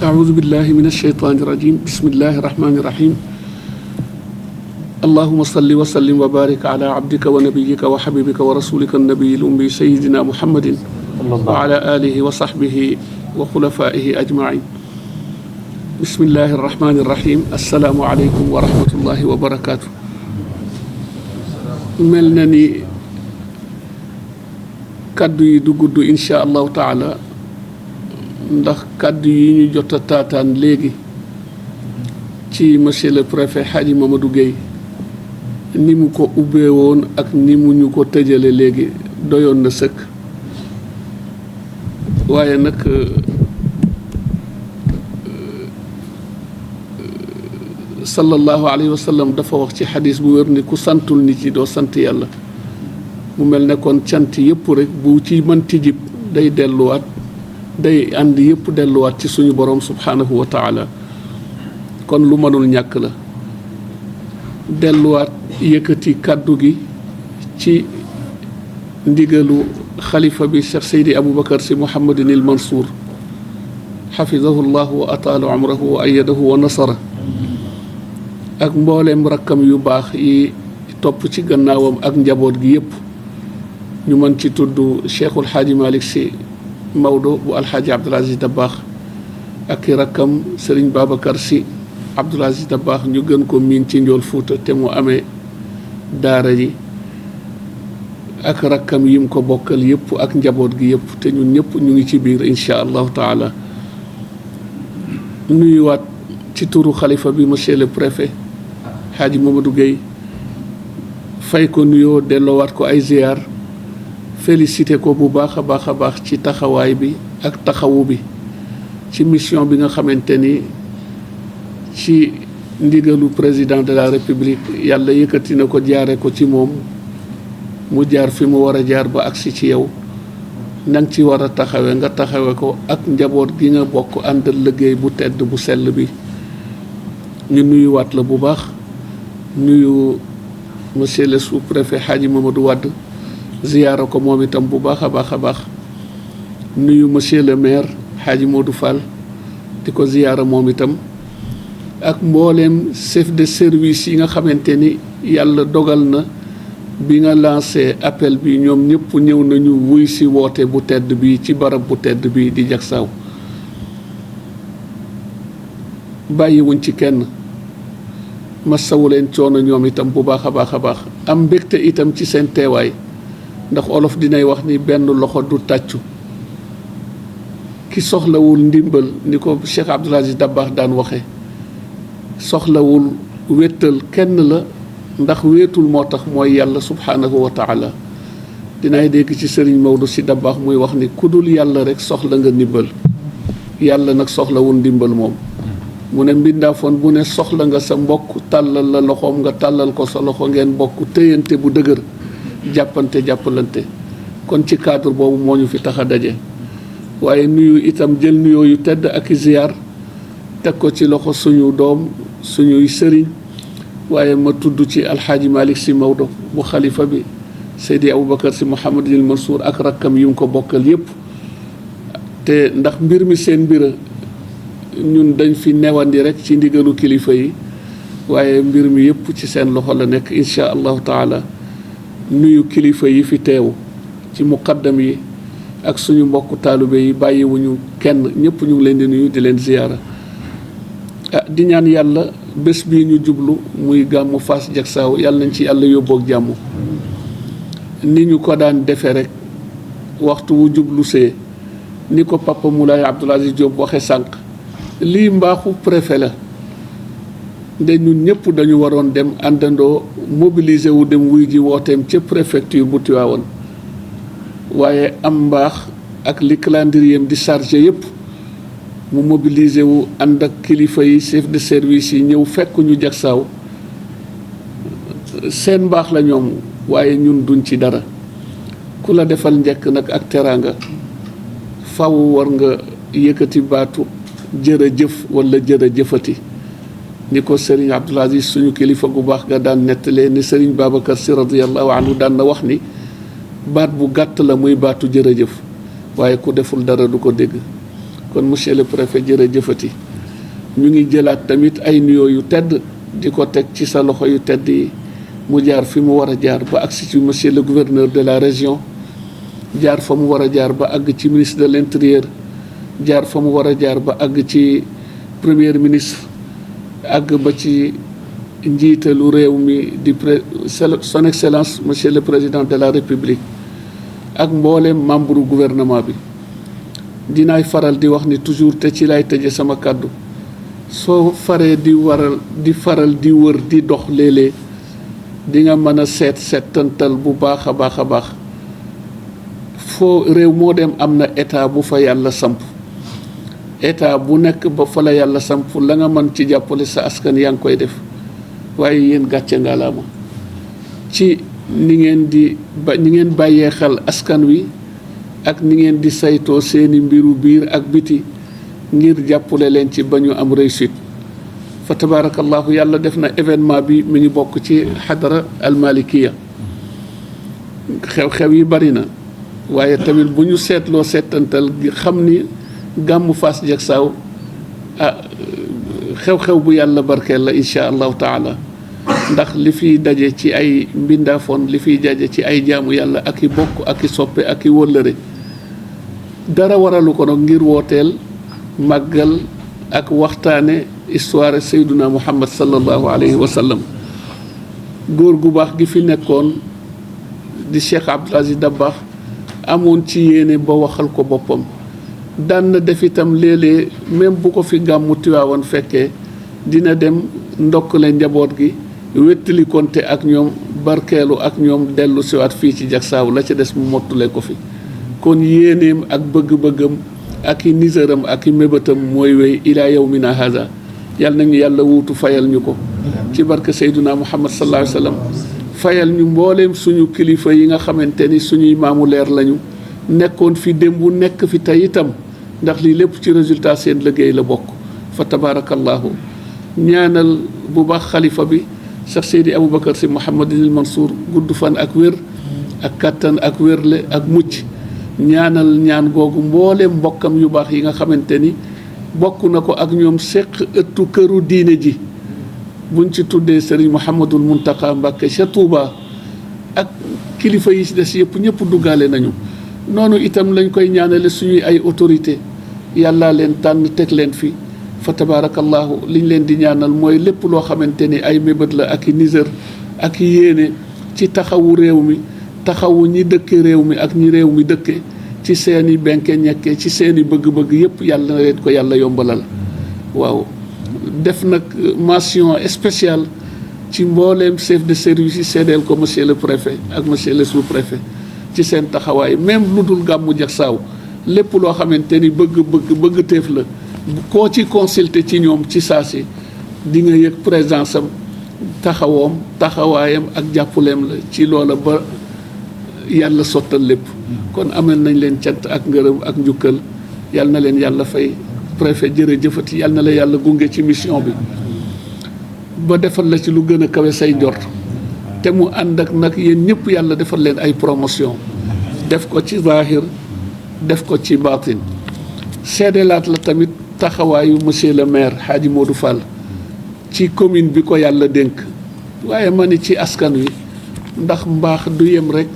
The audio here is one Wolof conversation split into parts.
أعوذ بالله من الشيطان الرجيم بسم الله الرحمن الرحيم اللهم صل وسلم وبارك على عبدك ونبيك وحبيبك ورسولك النبي الأمي سيدنا محمد وعلى آله وصحبه وخلفائه أجمعين بسم الله الرحمن الرحيم السلام عليكم ورحمة الله وبركاته mel na ni kaddu yi du gudd insha allahu taala ndax kaddu yi ñu jot a taataan léegi ci monsieur le préfet Hadji Mamadou Gueye ni mu ko ubbee woon ak ni mu ñu ko tëjale léegi doyoon na sëkk waaye nag sallallahu alayhi wa sallam dafa wax ci xadis bu wér ni ku santul nit yi doo sant yàlla mu mel ne kon cant yëpp rek bu ci mënti jib day delluwaat day ànd yëpp delluwaat ci suñu borom subhanahu wa taala kon lu mënul ñàkk la delluwaat yëkkati kàddu gi ci ndigalu xalifa bi Cheikh Seydi Aboubacar Sy Mouhamadinil Mansour xafidahu llahu wa ataala umrahu wa ayadahu wa nasara ak mbooleem rakkam yu baax yi topp ci gannaawam ak njaboot gi yëpp ñu mën ci tudd Cheikhul Xaaji Malick Sy Maodo bu alxaaji Abdoul Aziz Dabakh ak i rakkam Serigne Babacar Sy Abdoul Aziz Dabakh ñu gën ko miin ci Njool Fuuta te mu amee daara ji ak rakkam yim ko bokkal yëpp ak njaboot gi yëpp te ñun ñëpp ñu ngi ci biir insha allahu taala nuyuwaat ci turu xalifa bi monsieur le préfet Hadji Mamadou Gueye fay ko nuyoo delloowaat ko ay ziar félicité ko bu baax a baax a baax ci taxawaay bi ak taxawu bi ci mission bi nga xamante ni ci ndigalu président de la république yàlla yëkkati na ko jaare ko ci moom mu jaar fi mu war a jaar ba agsi ci yow nang ci war a taxawe nga taxawe ko ak njaboot gi nga bokk àndal liggéey bu tedd bu sell bi ñu nuyuwaat la bu baax nuyu monsieur le sous-préfet Hadji Mamadou Wade ziyaara ko moom itam bu baax a baax a baax nuyu monsieur le maire Hadji Modou Fall di ko ziyaara moom itam ak mbooleem chef de service yi nga xamante ni yàlla dogal na bi nga lancé appel bi ñoom ñëpp ñëw nañu wuy si woote bu tedd bi ci barab bu tedd bi di Jaksaaw bàyyiwuñ ci kenn masawu leen coono ñoom itam bu baax a baax a baax am mbégte itam ci seen teewaay ndax olof dinay wax ni benn loxo du tàccu ki soxlawul ndimbal ni ko Cheikh Abdoul Aziz Dabakh daan waxe soxlawul wéttal kenn la ndax wéetul moo tax mooy yàlla subhanahu wa taala dinaay dégg ci Serigne Maodo Sy Dabakh muy wax ni ku dul yàlla rek soxla nga ndimbal yàlla nag soxlawul ndimbal moom mu ne mbindaafoon bu ne soxla nga sa mbokk tàllal la loxoom nga tàllal ko sa loxo ngeen bokk téyante bu dëgër jàppante jàppalante kon ci cadre boobu moo ñu fi tax a daje waaye nuyu itam jël nuyoo yu tedd ak i ziyaar teg ko ci loxo suñu doom suñuy sëriñ waaye ma tudd ci alxaaji Malick Sy Maodo bu xalifa bi Seydi Aboubacar Sy Mouhamadinil Mansour ak rakkam yu mu ko bokkal yépp te ndax mbir mi seen mbira ñun dañ fi newandi rek ci ndigalu kilifa yi waaye mbir mi yëpp ci seen loxo la nekk insha allahu taala nuyu kilifa yi fi teew ci muqaddam yi ak suñu mbokku taalibe yi bàyyiwuñu kenn ñëpp ñu ngi leen di nuyu di leen ziyaara di ñaan yàlla bés bii ñu jublu muy gàmmu Fass Jaksaaw yàlla nañ ci yàlla yóbboog jàmm ni ñu ko daan defe rek waxtu wu jublu see ni ko Papa Moulay Abdoul Aziz Diop waxe sànq lii mbaaxu préfet la de ñun ñëpp dañu waroon dem àndandoo mobiliser wu dem wuy ji wooteem ca préfecture bu Tivaouane waaye am mbaax ak li calendrier di chargé yëpp mu mobiliser wu ànd ak kilifa yi chef de service yi ñëw fekk ñu Jaksaaw seen mbaax la ñoom waaye ñun duñ ci dara ku la defal njëkk nag ak teraanga faw war nga yëkkati baatu jërëjëf wala jërëjëfati ni ko Serigne Abdoul Aziz suñu kilifa gu baax nga daan nettalee ni Serigne Babacar Sy radiyallahu anhu daan na wax ni baat bu gàtt la muy baatu jërëjëf waaye ku deful dara du ko dégg kon monsieur le préfet jërëjëfati ñu ngi jëlaat tamit ay nuyoo yu tedd di ko teg ci sa loxo yu tedd yi mu jaar fi mu war a jaar ba agsi ci monsieur le gouverneur de la région jaar fa mu war a jaar ba àgg ci ministre de l'intérieur jaar fa mu war a jaar ba àgg ci premier ministre àgg ba ci njiitalu réew mi di son excellence monsieur le président de la république ak mbooleem membre gouvernement bi. dinaay faral di wax ni toujours te ci lay tëje sama kàddu soo faree di faral di wër di dox léeg-léeg di nga mën a seetantal bu baax a baax a baax foo réew moo dem am na état bu fa yàlla samp état bu nekk ba fa la yàlla samp la nga mën ci jàppale sa askan yaa ngi koy def waaye yéen gàcce ngalaama ci ni ngeen bàyyee xel askan wi ak ni ngeen di saytoo seeni mbiru biir ak biti ngir jàppale leen ci ba ñu am réussite fa tabarakallahu yàlla def na événement bi mi ngi bokk ci xadara almalikiya xew-xew yi bari na waaye tamit bu ñu seetloo seetantal gi xam ni gàmmu Fass Jaksaaw xew-xew bu yàlla barkeel la incha allahu taala ndax li fiy daje ci ay mbindaafoon li fiy daje ci ay jaamu yàlla ak i bokk ak i soppe ak i wëllëre dara waralu ko nag ngir wooteel màggal ak waxtaane histoire Seyduna Muhammad sallallahu alayhi wa sallam góor gu baax gi fi nekkoon di Cheikh Abdoul Aziz Dabakh amoon ci yéene ba waxal ko boppam daan na def itam léeg-léeg même bu ko fi gàmmu Tiwaawan fekkee dina dem ndokkale njaboot gi wéttali konte ak ñoom barkeelu ak ñoom dellu siwaat fii ci Jaksaaw la ca des mu mottule ko fi kon yéeneem ak bëgg-bëggam ak i niseram ak i mébétam mooy wéy ilaa yawmina haza yàlla nañu yàlla wuutu fayal ñu ko ci barke Seyduna Muhammad sallallahu alayhi wa sallam fayal ñu mbooleem suñu kilifa yi nga xamante ni suñuy maamu leer lañu nekkoon fi démb nekk fi tey itam ndax lii lépp ci résultat seen liggéey la bokk fa tabarakallahu ñaanal bu baax xalifa bi Cheikh Seydi Aboubacar Sy Mouhamadinil Mansour gudd fan ak wér ak kattan ak wérle ak mucc ñaanal ñaan googu mbooleem mbokkam yu baax yi nga xamante ni bokk na ko ak ñoom seq ëttu këru diine ji buñ ci tuddee Serigne Mouhamadul Muntaka Mbàkke ca Touba ak kilifa yi ci des yëpp ñëpp duggaale nañu noonu itam lañ koy ñaanale suñuy ay autorité yàllaa leen tànn teg leen fi fa tabarakallahu liñ leen di ñaanal mooy lépp loo xamante ni ay mébét la ak i niser ak i yéene ci taxawu réew mi taxawu ñi dëkke réew mi ak ñi réew mi dëkke ci seeni benke ñekke ci seeni bëgg-bëgg yëpp yàlla na leen ko yàlla yombalal waaw def nag mention spéciale ci mbooleem chef de service yi seedeel ko monsieur le préfet ak monsieur le sous-préfet ci seen taxawaay même lu dul gàmmu Jaksaaw lépp loo xamante ni bëgg teef la koo ci consulter ci ñoom ci saa si di nga yëg présence am taxawaayam ak jàppaleem la ci loola ba yàlla sottal lépp kon amel nañ leen cant ak ngërëm ak njukkal yàlla na leen yàlla fay préfet jërëjëfati yàlla na la yàlla gunge ci mission bi ba defal la ci lu gën a kawe say njort te mu ànd ak nag yéen ñëpp yàlla defal leen ay promotion def ko ci zahir def ko ci baatin seedelaat la tamit taxawaayu monsieur le maire Hadji Modou Fall ci commune bi ko yàlla dénk waaye ma ni ci askan wi ndax mbaax du yem rek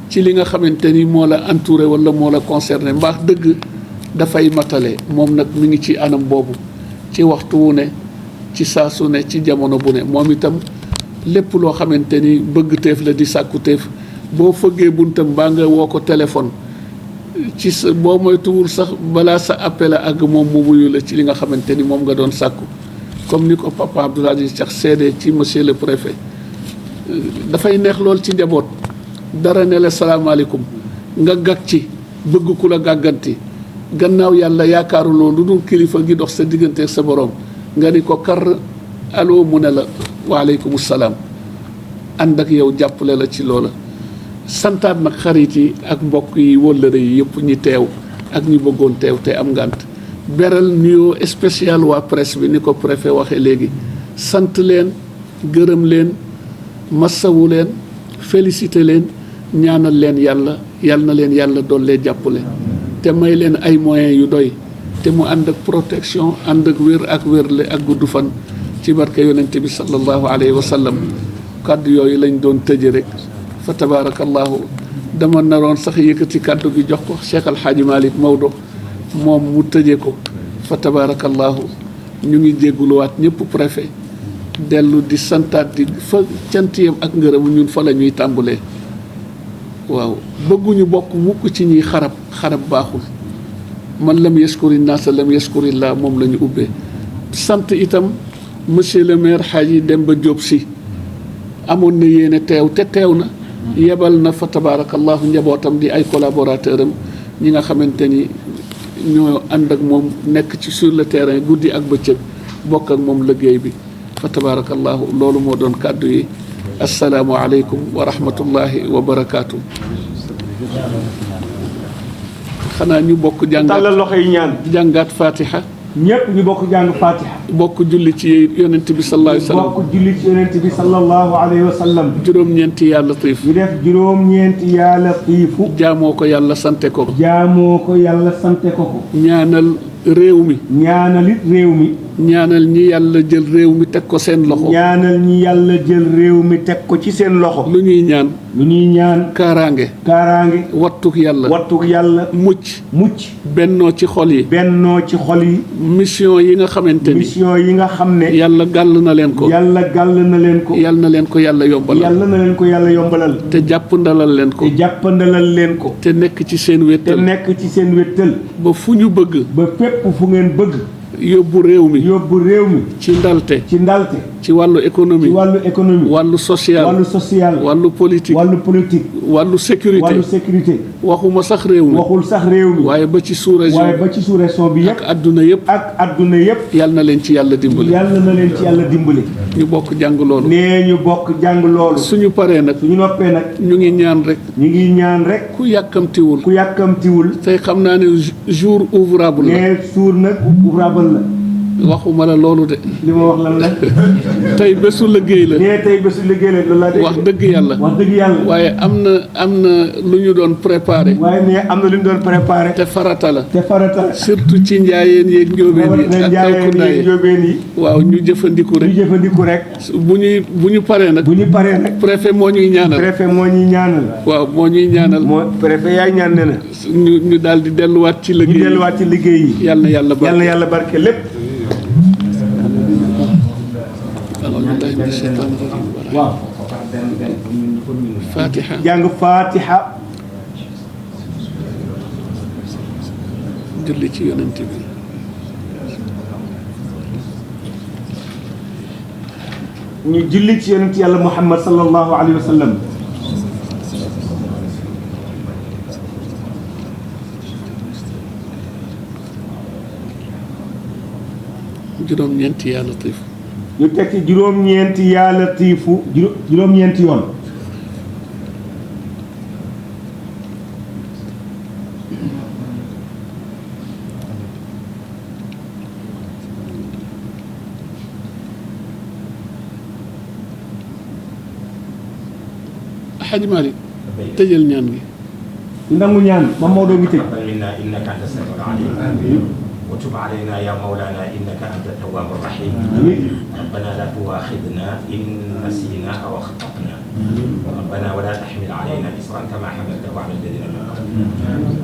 ci li nga xamante ni moo la entouré wala moo la concerné mbaax dëgg dafay matale moom nag mi ngi ci anam boobu ci waxtu wu ne ci saa su ne ci jamono bu ne moom itam lépp loo xamante ni bëgg teef la di sàkku teef boo fëggee buntam baa nga woo ko téléphone ci sa boo moytuwul sax balaa sa appel a àgg moom mu wuyu la ci li nga xamante ni moom nga doon sàkku comme ni ko papa Abdoul Aziz Cheikh seede ci monsieur le préfet dafay neex lool ci njaboot dara ne la salaamaaleykum nga gàg ci bëgg ku la gàgganti gannaaw yàlla yaakaaruloo lu dul kilifa gi dox sa diggante ak sa borom nga ni ko kar allo mu ne la waaleykum salaam ànd ak yow jàppale la ci loola santaat nag xarit yi ak mbokk yi wëllëre yi yëpp ñi teew ak ñi bëggoon teew te am ngànt beral nuyoo spécial waa presse bi ni ko préfet waxee léegi sant leen gërëm leen massawu leen félicité leen ñaanal leen yàlla na leen yàlla dollee jàppale te may leen ay moyens yu doy te mu ànd ak protection ànd ak wér ak wérle ak gudd fan ci barke yonent bi sallallahu alayhi wa sallam kàddu yooyu lañ doon tëje rek fa tabarakallahu dama naroon sax yëkkati kàddu gi jox ko Cheikh Al Hadji Malick Maodo moom mu tëje ko fa tabarakallahu ñu ngi jégguluwaat ñëpp préfet dellu di santaat di fa cantiyam ak ngërëm ñun fa la ñuy tàmbulee waaw bëgguñu bokk mukk ci ñuy xarab baaxul man lam yaskuri naasa lam yaskurillah moom la ñu ubbee sant itam monsieur le maire Hadji Demba Diop Sy amoon na yéene teew te teew na yebal na fa tabarakallahu njabootam di ay collaborateur am ñi nga xamante ni ñoo ànd ak moom nekk ci sur le terrain guddi ak bëccëg bokk ak moom liggéey bi fa tabarakallahu loolu moo doon kàddu yi assalaamu aleykum wa rahmatullahi wa barakaatu. xanaa ñu bokk tàllal loxo yi ñaan jàngaat fatiha ñëpp ñu bokk jàng fatiha bokk julli ci yonent bi sallallahu alayhi wa sallam bokk julli ci yonent bi sallallahu alayhi wa sallam juróom-ñeenti yàlla tiif ñu def juróom-ñeenti yàlla xiifu jaamoo ko yàlla sante ko jaamoo ko yàlla sante ko ñaanal réew mi ñaanalit réew mi ñaanal ñi yàlla jël réew mi teg ko seen loxo ñaanal ñi yàlla jël réew mi teg ko ci seen loxo lu ñuy ñaan kaaraange wattuk yàlla mucc bennoo ci xol yi mission yi nga xamante ni yi nga xam ne yàlla gàll na leen ko yàlla yàlla yombalal te jàppandalal leen ko te nekk ci seen wéttal ba fu ñu bëgg ba fépp fu ngeen bëgg yóbbu réew mi ci ndalte ci wàllu économie wàllu social wàllu politique wàllu sécurité waxuma sax réew mi waaye ba ci sous-région bi yëpp ak adduna yëpp yal na leen ci yàlla dimbali ñu bokk jàng loolu suñu paree nag suñu noppee nag ñu ngi ñaan rek ku yàkkamtiwul tey xam naa ne jour ouvrable la waxuma la loolu de. li ma wax lan la. tey bésu liggéey la. loolu laa dégg. wax dëgg yàlla. waaye am na lu ñu doon préparé. te farata la. surtout ci njaayeen yeeg njóobeen yi ak kalkundaay yi. waaw ñu jëfandiku rek. bu ñu paree nag. préfet moo ñuy ñaanal. waaw moo ñuy ñaanal. préfet yaay ñaan ne na. ñu daal di delluwaat ci liggéey yi. yal na yàlla barke lépp. waaw fatiha jàng fatiha julli ci yonent bi ñu julli ci yonent yàlla Muhammad sallallahu alayhi wa sallam juróom-ñeenti yaa latiif ñu teg ci juróom-ñeenti yaa latiifu juróom-ñeenti yoon Hadji Malick tëjal ñaan gi nangu ñaan ma Maodo ngi tëj وتب علينا يا مولانا إنك أنت التواب الرحيم ربنا لا تؤاخذنا إن نسينا أو أخطأنا ربنا ولا تحمل علينا إصرا كما حملته على الذين من قبلنا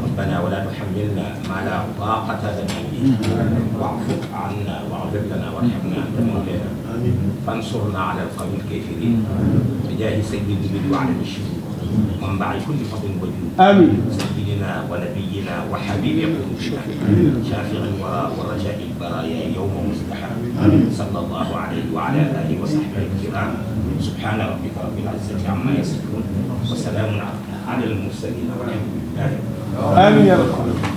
ربنا ولا تحملنا ما لا طاقة لنا به واعف عنا واغفر لنا وارحمنا أنت مولانا فانصرنا على القوم الكافرين بجاه سيد النبي وعلى الشهود منبع كل فضل وجود آمين سيدنا ونبينا وحبيب قلوبنا شافع ورجاء البرايا يوم مزدحم صلى الله عليه وعلى آله وصحبه الكرام سبحان ربك رب العزة عما يصفون وسلام على المرسلين والحمد لله آمين يا رب